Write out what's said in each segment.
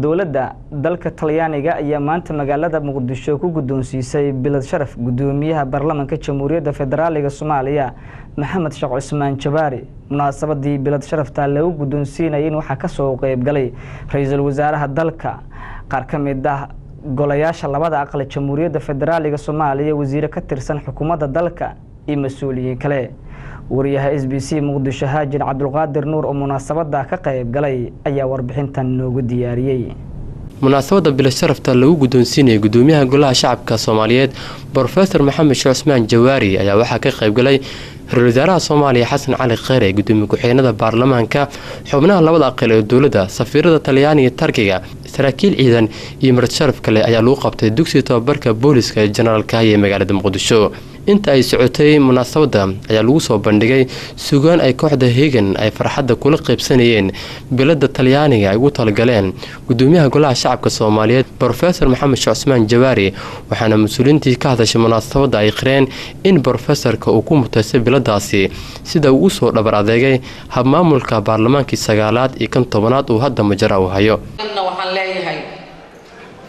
Dowladda dalka Talyaaniga ayaa maanta magaalada Muqdisho ku guddoonsiisay bilad sharaf guddoomiyaha baarlamaanka Jamhuuriyadda Federaaliga Soomaaliya, Maxamed Sheekh Cusmaan Jawaari. Munaasabadii bilad sharafta lagu guddoonsiinayay in waxaa kasoo qeybgalay ra-iisul wasaaraha dalka, qaar ka mid ah golayaasha labada aqal Jamhuuriyadda Federaaliga Soomaaliya, wasiire ka tirsan xukuumadda dalka iyo mas-uuliyiin kale. Wariyaha SBC Muqdisho, Haajir Cabdulqaadir Nuur, oo munaasabada ka qayb galay ayaa warbixintan noogu diyaariyey. Munaasabadda bilad sharafta lagu guddoonsiinayay gudoomiyaha Golaha Shacabka Soomaaliyeed, Brofesor Maxamed Sheekh Cusmaan Jawaari, ayaa waxaa ka qaybgalay ra-iisul wasaaraha Soomaaliya Xasan Cali Kheyre, gudoomiye ku-xigeenada baarlamaanka, xubnaha labada aqal ee dowladda, safiirada Talyaaniga, Tarkiga, saraakiil ciidan iyo marti sharaf kale. Ayaa lagu qabtay dugsiga tababarka booliska ee Jenaraal Kaahiye ee magaalada Muqdisho. Inta ay socotay munaasabadda ayaa lagu soo bandhigay sugaan ay kooxda Hegan ay farxadda kula qaybsanayeen bilada Talyaaniga ay ugu talagaleen gudoomiyaha Golaha Shacabka Soomaaliyeed, Brofesor Maxamed Sheekh Cusmaan Jawaari, waxaana mas-uuliyiintii ka hadashay munaasabadda ay qireen in brofesorka uu ku mutaystay biladaasi sida uu usoo dhabar adeegay habmaamulka baarlamaankii sagaalaad iyo kan 10aad uu hadda majara uu hayo. Waxaan leeyahay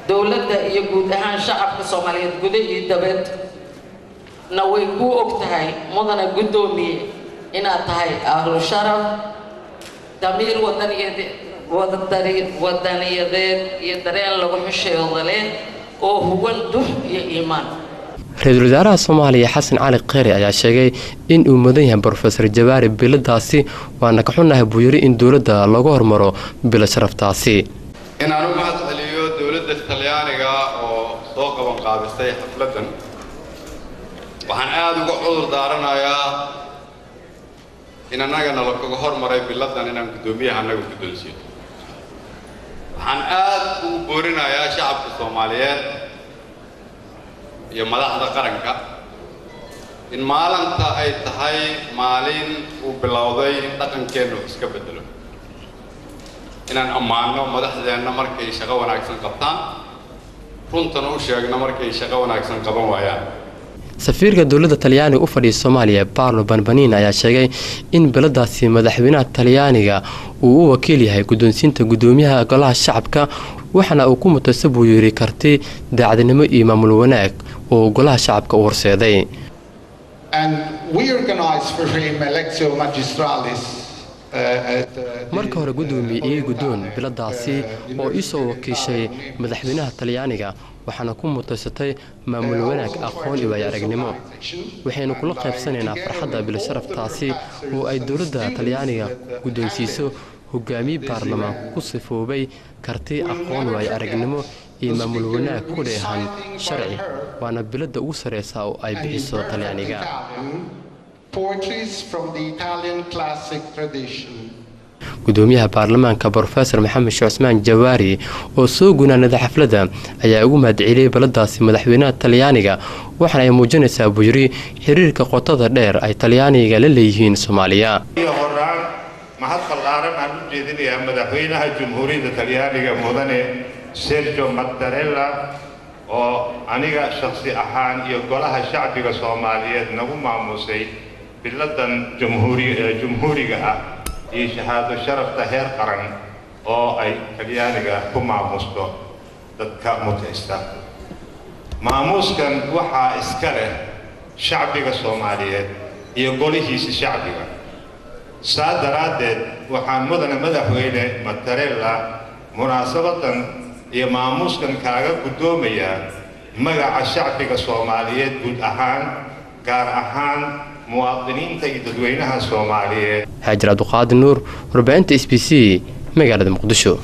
dowladda iyo guud ahaan shacabka Soomaaliyeed guda iyo dabad na way kuu og tahay, mudana guddoomiye, inaad tahay ahlu sharaf, damiir wadaniyadeed iyo dareen lagu xisheedo leh oo huwan dux iyo iimaan. Ra-iisul wasaaraha Soomaaliya Xasan Cali Kheyre ayaa sheegay in uu mudan yahay Brofesor Jawaari biladaasi, waana ka xunnahay, buu yiri, in dowladda looga hormaro bilo sharaftaasi. Inaan u mahad celiyo dowladda Talyaaniga oo soo qaban qaabisay xafladdan. Waxaan aada uga cudur daaranayaa in annagana lakaga hormaray biladdan inaan guddoomiyaha annaga guddoonsiino. Waxaan aad ugu boorinayaa shacabka Soomaaliyeed iyo madaxda qaranka in maalinta ay tahay maalin uu bilowday in dhaqankeennu iska beddelo, inaan ammaanno madaxdeenna markay shaqo wanaagsan qabtaan, runtana u sheegno markay shaqo wanaagsan qaban waayaan. Safiirka dowladda Talyaaniga u fadhiya Soomaaliya, Paolo Banbanin, ayaa sheegay in biladaasi madaxweynaha Talyaaniga uu u wakiil yahay guddoonsiinta guddoomiyaha Golaha Shacabka, waxaana uu ku mutaysa, buu yiri, karti, daacadnimo iyo maamul wanaag oo Golaha Shacabka u horseeday. And we organized for him a lectio magistralis. Marka hore, guddoomiye, iyo guddoon biladaasi oo iisoo wakiishay madaxweynaha Talyaaniga, waxaana ku mutaysatay maamul wanaag, aqoon iyo waayo aragnimo. Waxaynu kula qaybsanaynaa farxadda bilasharaftaasi oo ay dowladda Talyaaniga guddoonsiiso hogaamiye baarlamaan ku sifoobay karti, aqoon, waayo aragnimo iyo maamul wanaag ku dheehan sharci, waana bilada ugu sareysa oo ay bixiso Talyaaniga. Poetries from the Italian classic tradition. Gudoomiyaha baarlamaanka, Brofesor Maxamed Sheekh Cusmaan Jawaari, oo soo gunaanada xafladda ayaa ugu mahadceliyey biladaasi madaxweynaha Talyaaniga, waxaana ay muujinaysaa, buu yiri, xiriirka qotada dheer ay Talyaaniga la leeyihiin Soomaaliya. Horaan mahad ballaaran aan u jeedinayaa madaxweynaha Jamhuuriyadda Talyaaniga, mudane Sergio Mattarella, oo aniga shakhsi ahaan iyo Golaha Shacbiga Soomaaliyeed nagu maamuusay biladan jumhuuriga ah iyo shahaado sharafta heer qaran oo ay Talyaaniga ku maamuusto dadka mutaysta. Maamuuskan waxaa iska leh shacbiga Soomaaliyeed iyo golihiisa shacbiga. Saa daraaddeed, waxaan, mudane madaxweyne Mattarella, munaasabadan iyo maamuuskan kaaga guddoomayaa magaca shacbiga Soomaaliyeed guud ahaan, gaar ahaan muwaadiniinta iyo dadweynaha Soomaaliyeed. Xaajir Cabduqaadir Nuur, warbaahinta SBC, magaalada Muqdisho.